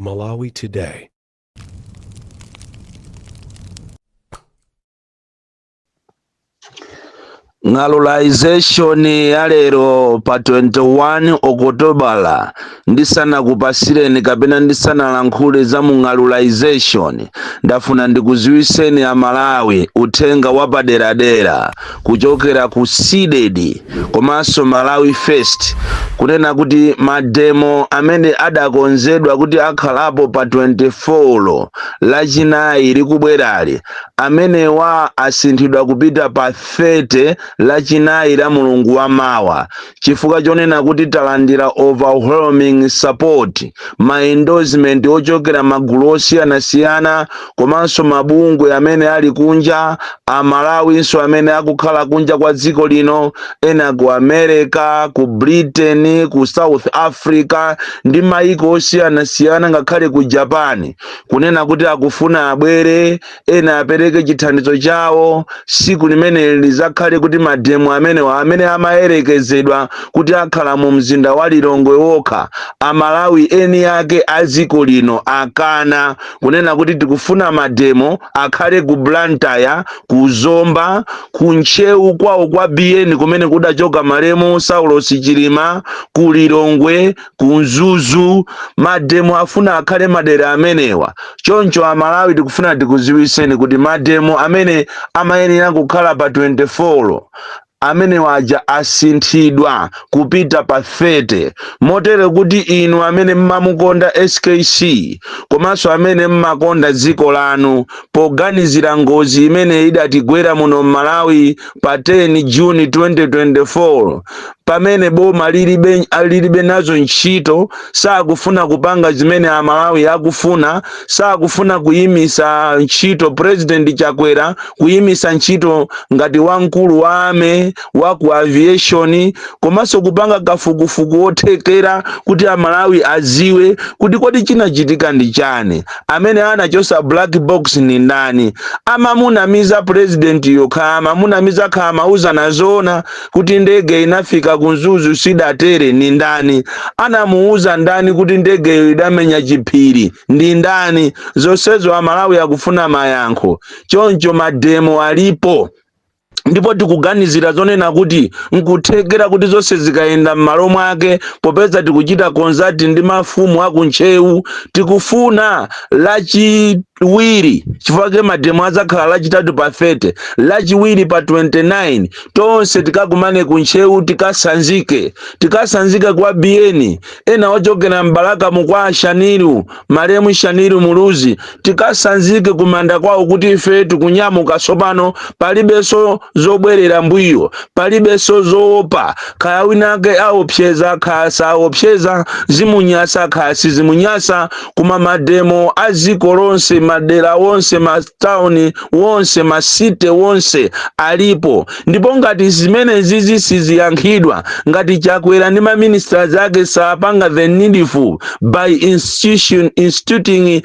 Malawi Today. Ng'alulization ya lero pa 21 Okotobala. Ndisanakupasireni kapena ndisanalankhule za mu ng'alulization, ndafuna ndikuziwiseni Amalawi uthenga wapaderadera kuchokera ku CDEDI komanso Malawi First, kunena kuti mademo amene adakonzedwa kuti akhalapo pa 24 Lachinayi likubwerali, amenewa asinthidwa kupita pa 30 Lachinayi la mulungu wa mawa, chifukwa chonena kuti talandira overwhelming support, ma endorsement ochokera magulu osiyanasiyana komanso mabungwe amene ali kunja, Amalawinso amene akukhala kunja kwa dziko lino, ena ku America, ku Britain, ku South Africa ndi maiko osiyanasiyana, ngakhale ku Japan, kunena kuti akufuna abwere, ena apereke chithandizo chawo. Siku limene lizakhale kuti mademo amenewa amene amayerekezedwa kuti akhala mu mzinda wa Lilongwe wokha, Amalawi eni ake a dziko lino akana, kunena kuti tikufuna mademo akhale ku Blantyre, ku Zomba, ku Ntcheu kwawo kwa BN kumene kudachoka malemu Saulos Chilima, ku Lilongwe, ku Mzuzu. Mademo afuna akhale madera amenewa. Choncho Amalawi, tikufuna tikuziwiseni kuti mademo amene amayenera kukhala pa 24 amene waja asinthidwa kupita pa 30, motere kuti inu amene mmamukonda SKC komanso amene mmakonda dziko lanu, poganizira ngozi imene idatigwera muno m'Malawi pa 10 Juni 2024, pamene boma lilibe nazo ntchito, sakufuna kupanga zimene Amalawi akufuna, sakufuna kuyimisa ntchito President Chakwera, kuyimisa ntchito ngati wamkulu wa army, wa ku aviation, komanso kupanga kafukufuku wothekera kuti Amalawi aziwe kuti kodi chinachitika ndi chani, amene anachosa black box ni ndani, amamunamiza president yokha, amamunamiza kha, amauzana zona kuti ndege inafika ku Mzuzu sidatere ni ndani, anamuuza ndani kuti ndegeyo idamenya chiphiri ndi ndani? Zonsezo Amalawi akufuna mayankho. Choncho mademo alipo, ndipo tikuganizira zonena kuti nkuthekera kuti zonse zikayenda m'malo mwake, popeza tikuchita consult ndi mafumu aku Ntcheu, tikufuna Lachiwiri, chifukwa mademo adzakhala Lachitatu pa 30, Lachiwiri pa 29 tonse tikakumane ku Ntcheu, tikasanzike kwa BN, ena ochokera mBalaka mukwa Shaniru, malemu Shaniru Muluzi, tikasanzike kumanda kwawo kuti ife tikunyamuka tsopano, palibenso zobwerera mbuyo, palibenso zoopa. Kaya winake aopseza, kaya saopseza, zimunyasa kaya sizimunyasa, koma mademo a dziko lonse, madera wonse, matawuni wonse, ma city wonse alipo. Ndipo ngati zimene zizi siziyankhidwa, ngati Chakwera ndi maministers ake sapanga the needful by instituting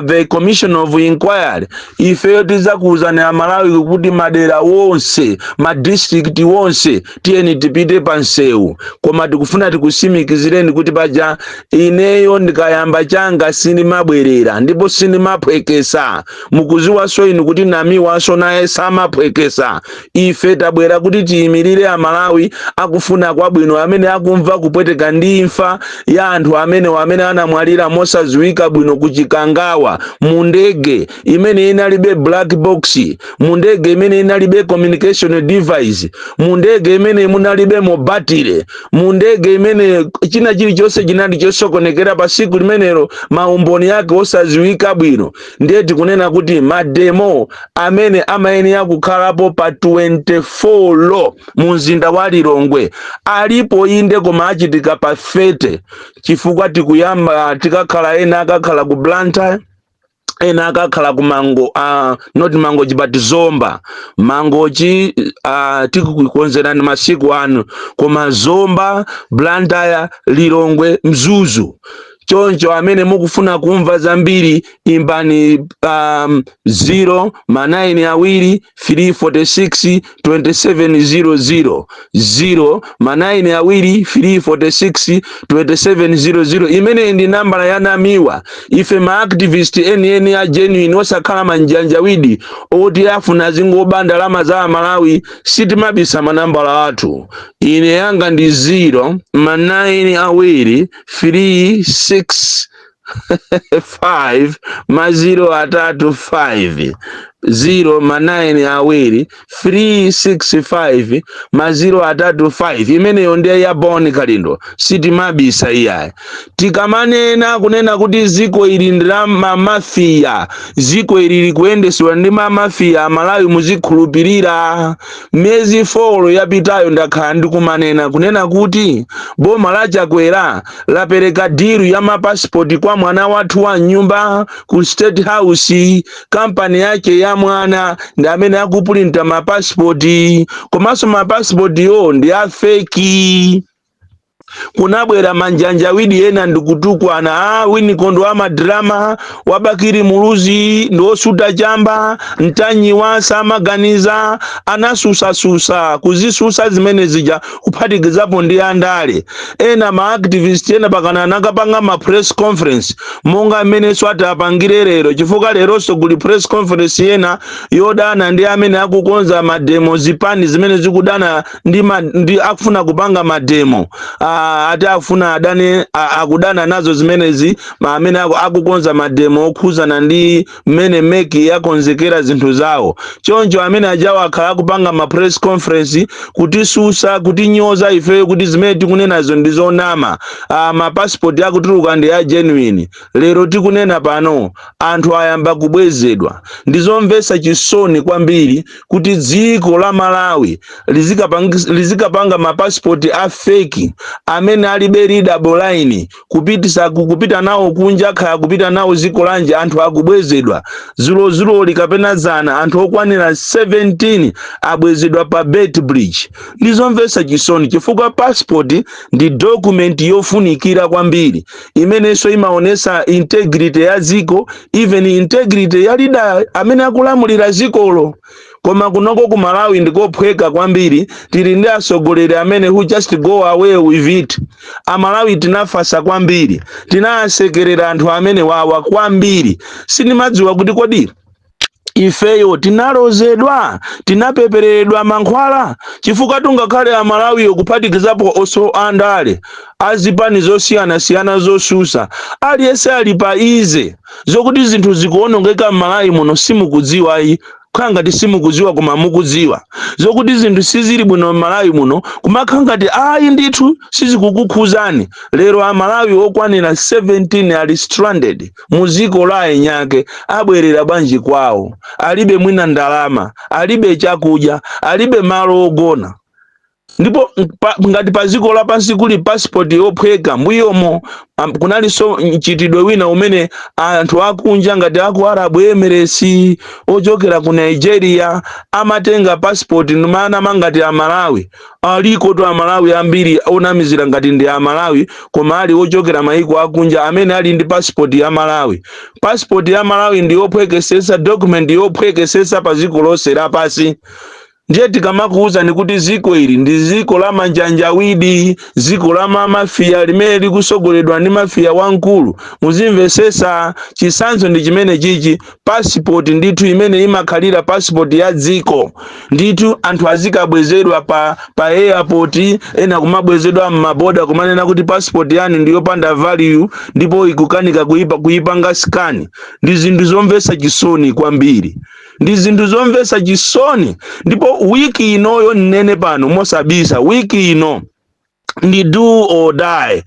the commission of inquiry, ifeyo tidzakuwuzani Amalawi kuti madera wonse, ma district wonse, tiyeni tipite pa msewu. Koma tikufuna tikusimikizireni kuti paja ineyo ndikayamba changa sindimabwerera ndipo sindimaphwekesa. Mukuziwanso inu kuti Namiwanso naye samaphwekesa. Ife tabwera kuti tiyimirire Amalawi akufuna kwabwino, amene akumva kupweteka ndi imfa ya anthu amene anamwalira mosadziwika bwino ku Chikangawa, mu ndege imene inalibe black box, mu ndege imene inalibe communication device, mu ndege imene munalibe mobatire, mu ndege imene china chilichonse chinali chosokonekera pa siku limenelo, maumboni ake osadziwika bwino. Ndiye tikunena kuti mademo amene amayenera kukhalapo pa 24 lo mu mzinda wa Lilongwe alipo inde, koma achitika pa 30, chifukwa tikuyamba tikakhala, ena akakhala ku Blantyre, ena akakhala ku not Mangochi but Zomba. Mangochi tikukonzerani masiku anu, koma Zomba, Blantyre, Lilongwe, Mzuzu. Choncho amene mukufuna kumva zambiri, imbani 0 ma 9 awiri 346 2700, 0 ma 9 awiri 346 2700. Imeneyi ndi nambala ya Namiwa. Ife ma activist enieni a genuine, osakhala manjanjawidi oti afuna zingoba ndalama za Amalawi, sitimabisa manambala athu. Ine yanga ndi 0 ma 9 awiri 3 6 5 ma 0 atatu 5, 0 ma 9 awiri 3 6 5 ma 0 atatu 5. Imeneyo ndiye ya Bon Kalindo, sitimabisa iyayi. Tikamanena kunena kuti ziko ili ndi la mamafiya, ziko ili likuyendesedwa ndi mamafiya, Amalawi muzikhulupirira. Miyezi 4 yapitayo ndakhala ndikumanena kunena kuti boma la Chakwera lapereka deal ya mapasipoti kwa mwana wathu wa nyumba ku State House. Kampani yake ya mwana ndi amene akupulinta mapasipoti, komanso mapasipoti yo ndi a fake. Kunabwera manjanjawidi ena ndikutukwana, a Winikondo wa madrama wabakiri Muluzi ndi osuta chamba, Mtanyiwa samaganiza. Anasusasusa kuzisusa zimene zija, kuphatikizapo ndi andale ena, ma activist ena, pakana anakapanga ma press conference monga mmenenso ati apangire lero, chifukwa leronso kuli press conference yena yodana ndi amene akukonza mademo, zipani zimene zikudana ndi akufuna kupanga mademo. Ati afuna adane, akudana nazo zimenezi, amene akukonza mademo okhuzana ndi mmene MEC yakonzekera zinthu zawo. Choncho amene ajawo akhala akupanga ma press conference kutisusa, kutinyoza ifeyo kuti zimene tikunenazo ndi zonama, mapasipoti akutuluka ndi a genuine. Lero tikunena pano anthu ayamba kubwezedwa. Ndizomvetsa chisoni kwambiri kuti dziko la Malawi lizikapanga mapasipoti a fake amene alibe readable line, kupitisa kupita nawo kunja, kaya kupita nawo dziko lanje. Anthu akubwezedwa zulozuloli kapena zana, anthu okwanira 17 abwezedwa pa Beitbridge. Ndizomvetsa chisoni chifukwa passport ndi document yofunikira kwambiri imenenso imaonesa integrity ya dziko, even integrity ya leader amene akulamulira dzikolo. Koma kunoko ku Malawi ndikophweka kwambiri, tili ndi atsogoleri amene who just go away with it. Amalawi tinafasa kwambiri, tinasekerera anthu amene wawa kwambiri. Sindimadziwa kuti kodi ifeyo tinalozedwa, tinapepereredwa mankhwala, chifukwa tungakhale Amalawiyo, kuphatikizapo oso andale azipani zosiyanasiyana zosusa, aliyense ali pa easy zokuti zinthu zikuonongeka m'Malawi muno. Simukudziwayi, kukhala ngati simukudziwa, koma mukudziwa zokuti zinthu sizili bwino m'Malawi muno, kumakhala ngati ayi ndithu sizikukukhuzani. Lero Amalawi okwanira 17 ali stranded mu dziko la enyake. Abwerera bwanji kwawo? Alibe mwina ndalama, alibe chakudya, alibe malo ogona. Ndipo ngati pa dziko lapansi kuli passport yophweka, mbuyomo kunalinso mchitidwe wina umene anthu akunja ngati aku Arab Emirates, ochokera ku Nigeria, amatenga passport numanama ngati Amalawi. Aliko tu Amalawi ambiri onamizira ngati ndi Amalawi koma ali ochokera maiko akunja amene ali ndi passport ya Malawi. Passport ya Malawi ndi yophwekesesa, document yophwekesesa pa dziko lonse lapansi. Ndiye tikamakuwuzani kuti ziko ili ndi ziko la manjanjawidi, ziko la mamafiya limene likusogoledwa ndi mafiya wamkulu, muzimvesesa. Chisanzo ndi chimene chichi, pasipoti ndithu imene imakhalira pasipoti ya dziko ndithu, anthu azikabwezedwa pa airport, ena kumabwezedwa m'maboda, kumanena kuti pasipoti yanu ndiyopanda value ndipo ikukanika kuipanga scan. Ndi zinthu zomvetsa chisoni kwambiri, ndi zinthu zomvetsa chisoni. Ndipo wiki inoyo, nnene pano mosabisa, wiki ino ndi do or die,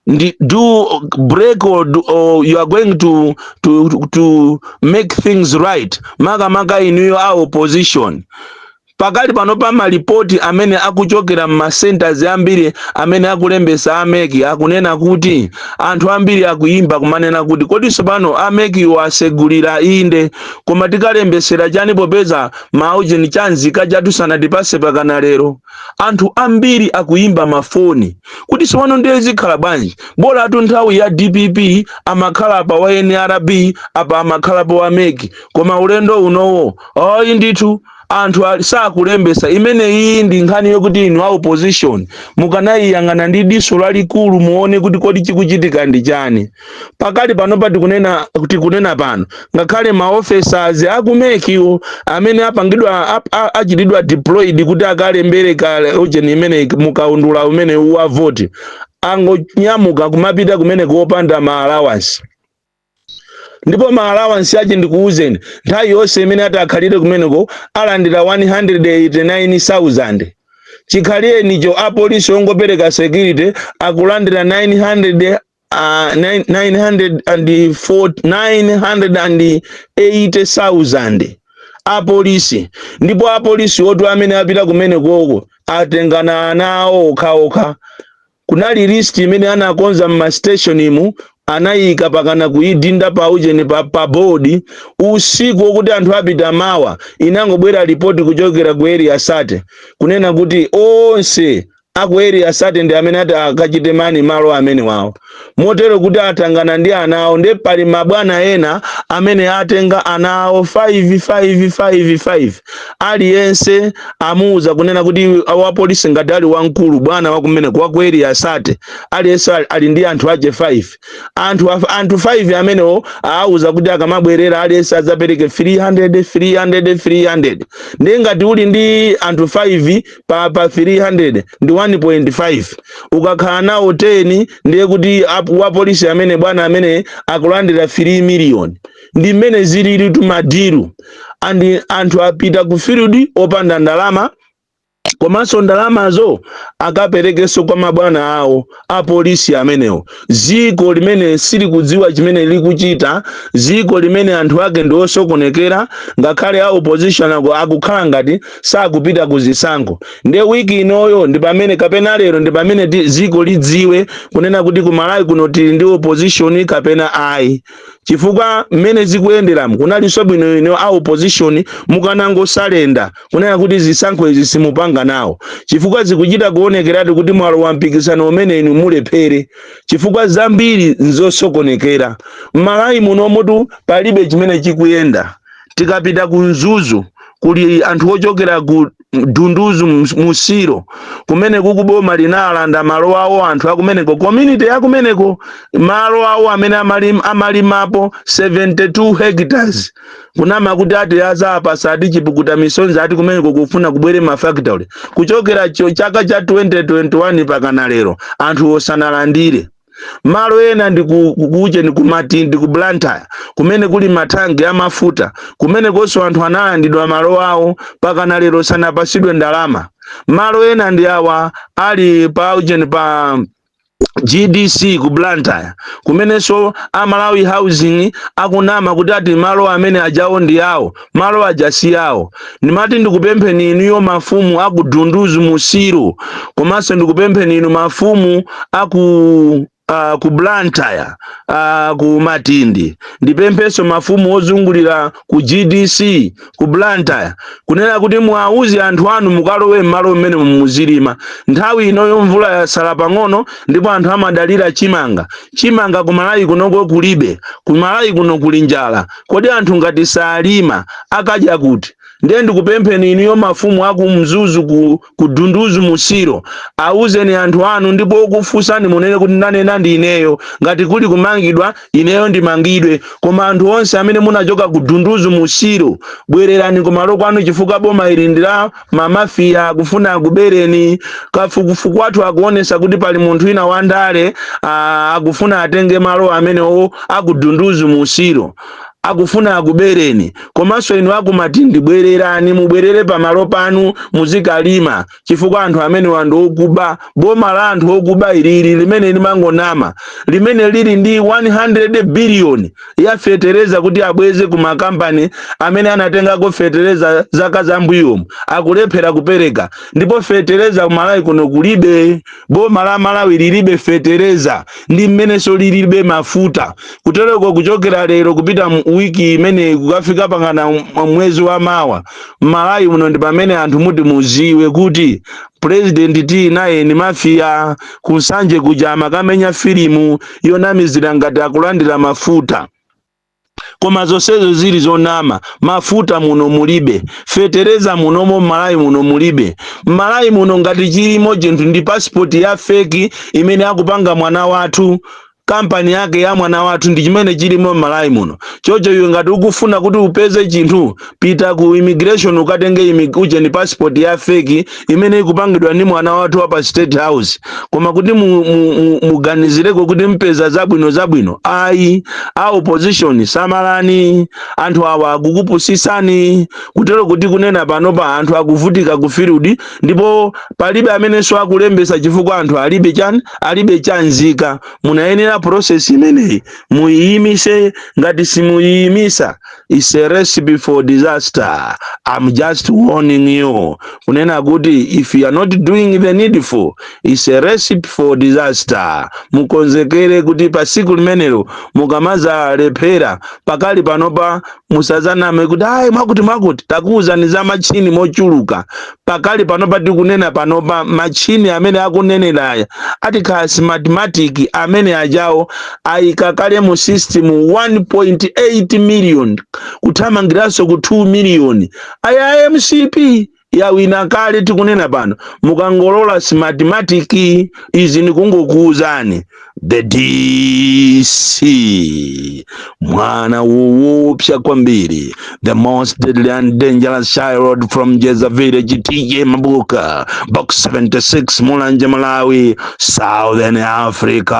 ndi do break or you are going to make things right. Makamaka inuyo a opposition, Pakali pano, pa malipoti amene akuchokera m'ma centers ambiri amene akulembesa a MEC, akunena kuti anthu ambiri akuyimba kumanena kuti, kodi tsopano a MECwo asegulira inde, koma tikalembesera chani popeza maujeni chanzika chathu sanatipase pakana lero? Anthu ambiri akuyimba mafoni kuti tsopano ndiye zikhala bwanji? Bola atu nthawi ya DPP amakhala apa wa NRB, apa amakhalapo wa MEC, koma ulendo unowo ayi ndithu, anthu sakulembesa. Imene iyi ndi nkhani yokuti inu a opposition mukanayiyang'ana ndi diso lalikulu, muone kuti kodi chikuchitika ndi chani. Pakali panopa tikunena pano, ngakhale ma officers aku MECwo amene apangidwa achitidwa deployed kuti akalembere ka ujeni imene mukaundula umene wa voti, angonyamuka kumapita kumene kuopanda ma allowance. Ndipo ma allowance ache, ndikuwuzeni, nthawi yonse imene ati akhalire kumeneko alandira 189,000. Chikhalirenicho apolisi ongopereka security akulandira 900 904 980,000 apolisi. Ndipo apolisi otu amene apita kumene koko atengana ana awo okhaokha. Kunali list imene anakonza m'ma station imu, anayika pakana kuyidinda pa ujeni pa board usiku wokuti anthu apita mawa. Inangobwera ripoti kuchokera ku Area 30 kunena kuti onse aku Area 30 ndi amene ati akachite mani malo amene wawo, motero kuti atangana ndi ana awo. Ndi pali mabwana ena amene atenga ana awo 5 5 5 5. Aliyense amuuza kunena kuti wapolisi ngati ali wamkulu, bwana wakumene wa ku Area 30, aliyense ali ndi anthu ache 5. Anthu 5 amenewo aauza kuti akamabwerera aliyense adzapereke 300 300 300. Ndi ngati uli ndi anthu 5 pa 300 ndi 1.5. Ukakhala nawo 10, ndiye kuti wapolisi amene bwana amene akulandira 3 million. Ndi mmene zilili tuma deal. Andi anthu apita ku field opanda ndalama, komanso ndalamazo akaperekenso kwa mabwana awo apolisi amenewo. Ziko limene silikudziwa chimene likuchita, ziko limene anthu ake ndi osokonekera. Ngakhale a opposition akukhala ngati sakupita ku zisankho. Ndiye wiki inoyo ndi pamene, kapena lero ndi pamene ziko lidziwe kunena kuti ku Malawi kuno tili ndi opposition kapena ayi, chifukwa mmene zikuyenderamo kunalinso bwino ino a opposition mukanangosalenda kunena kuti zisankho izi simupanga nawo, chifukwa zikuchita kuonekeratu kuti mwalowa mpikisano umene inu mulephere, chifukwa zambiri nzosokonekera m'Malawi munomutu, palibe chimene chikuyenda. Tikapita ku Mzuzu, kuli anthu ochokera ku Dunduzu Musiro, kumene kukuboma linalanda malo awo anthu akumeneko, community yakumeneko, malo awo amene amalimapo 72 hectares, kunama kuti ati azapasa, ati chipukuta misonzi, ati kumeneko kufuna kubwere ma factory. Kuchokera chaka cha 2021 pakana lero anthu osanalandire. Malo ena ndi kuche ndi kumatindi ku Blantyre, kumene kuli mathanki amafuta, kumene konso anthu analandidwa malo awo, pakana lero sanapasidwe ndalama. Malo ena ndi awa ali pa ujeni pa GDC ku Blantyre, kumenenso a Malawi Housing akunama kuti ati malo amene ajawo ndi awo, malo aja si awo. Ndimati ndikupempheni inuyo mafumu aku Dunduzu Musiro, komanso ndikupempheni inu mafumu aku Blantyre, ku Matindi, ndipemphenso mafumu ozungulira ku GDC ku Blantyre kunena kuti muwauze anthu anu, mukalowe m'malo mmene muzilima. Nthawi inoyo mvula yasala pang'ono, ndipo anthu amadalira chimanga. Chimanga ku Malawi kunoko kulibe, ku Malawi kuno kuli njala. Kodi anthu ngati salima akadya kuti? Ndiye ndikupempheni inuyo mafumu aku Mzuzu, ku Dunduzu Musiro, auzeni anthu anu, ndipo okufunsani munene kuti ndanena ndi ineyo. Ngati kuli kumangidwa, ineyo ndimangidwe, koma anthu onse amene munachoka ku Dunduzu Musiro, bwererani kumalo kwanu, chifukwa boma ili ndi la ma mafia, akufuna akubereni. Kafukufuku athu akuonesa kuti pali munthu wina wandale akufuna atenge malo amenewo aku Dunduzu Musiro. Akufuna akubereni. Komanso inu akumatindi, bwererani, mubwerere pamalo panu, muzikalima, chifukwa anthu amene anthu okuba, boma la anthu okuba ilili limene limangonama, limene lili ndi 100 billion ya fetereza kuti abweze ku makampani amene anatengako fetereza zaka zambuyomu, akulephera kupereka. Ndipo fetereza ku Malawi kuno kulibe. Boma la Malawi lilibe fetereza ndi mmenenso lilibe mafuta. Kutereko kuchokera lero kupita mu wiki imeneyi kukafika pangana mwezi wa mawa, Malawi muno ndi pamene anthu muti muziwe kuti President T naye ni mafia. Kunsanje kuja amakamenya filimu yonamizira ngati akulandira mafuta, koma zonsezo zili zonama. Mafuta muno mulibe, fetereza munomo Mmalawi muno mulibe. Mmalawi muno ngati chilimo chinthu ndi passport ya fake imene akupanga mwana wathu, kampani yake ya mwana wathu, ndi chimene chilimo Mmalawi muno. Chocho iwe ngati ukufuna kuti upeze chinthu, pita ku immigration ukatenge ujeni passport ya fake imene ikupangidwa ndi mwana wathu wa pa State House. Koma kuti muganizireko kuti mpeza zabwino zabwino, ayi. A opposition, samalani, anthu awa akukupusisani. Kutero kuti kunena panopa anthu akuvutika ku field, ndipo palibe amenenso akulembesa chifukwa anthu alibe chani? Alibe chanzika. Munayenera process imeneyi muyiyimise. Ngati simuyiyimisa, is a recipe for disaster. I'm just warning you kunena kuti if you are not doing the needful, is a recipe for disaster. Mukonzekere kuti pa siku limenelo mukamazalephera, pakali panopa musazaname kuti ayi, mwakuti mwakuti. Takuwuzani za machini mochuluka. Pakali panopa, tikunena panopa, machini amene akunenera ati kaya Smartmatic amene ajawo ayika kale mu system 1.8 million kuthamangiranso ku 2 million. Aya MCP yawina kale tikunena pano mukangolola Smartmatic. Izi ndikungokuwuzani. The DC, mwana woopsa kwambiri, the most deadly and dangerous child from Jeza Village, T/A Mabuka, Box 76, Mulanje, Malawi, Southern Africa.